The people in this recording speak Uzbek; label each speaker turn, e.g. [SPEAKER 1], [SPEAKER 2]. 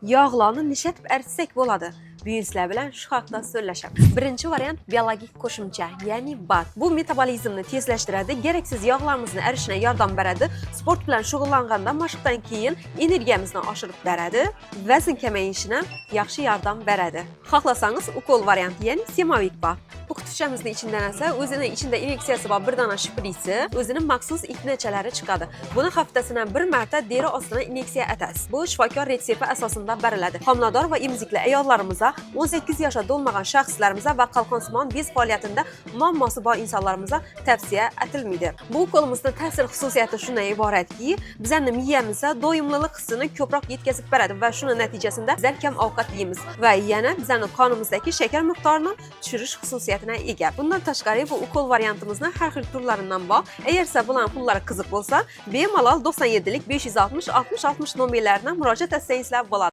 [SPEAKER 1] Yog'larni nishatib eritsak bo'ladi. Bugun sizlar bilan shu haqda so'zlashamiz. Birinchi variant biologik qo'shimcha, ya'ni BAD. Bu metabolizmni tezlashtiradi, keraksiz yog'larimizni erishine yordam beradi, sport bilan shug'ullanganda mashqdan keyin energiyamizni oshirib beradi, vazn kamayishine yaxshi yordam beradi. Xohlasangiz ukol varianti, ya'ni Semovik bor. Bu qutichamizni ichidan esa o'zini ichida inyeksiyasi bor bir dona shprisi, o'zini maxsus ignachalari chiqadi. Buni haftasina bir marta deri ostidan inyeksiya atasiz. Bu shifokor retsepti asosida beriladi. Homilador va emizikli ayollarimiz, 18 yoshga to'lmagan shaxslarimizga va qalqonsimon bez faoliyatida muammosi bor insonlarimizga tavsiya etilmaydi. Bu ukolimizni ta'sir xususiyati shundan iboratki, bizlarni miyamizga doimlilik hissini ko'proq yetkazib beradi va shuni natijasida bizlar kam ovqat yeymiz va yana bizlarni qonimizdagi shakar miqdorini tushirish xususiyatiga ega. Bundan tashqari, bu ukol variantimizni har xil turlaridan bor. Agar sizlar bularning pullari qiziq bo'lsa, bemalol 97 560 60 60 nomerlaridan murojaat etsangizlar bo'ladi.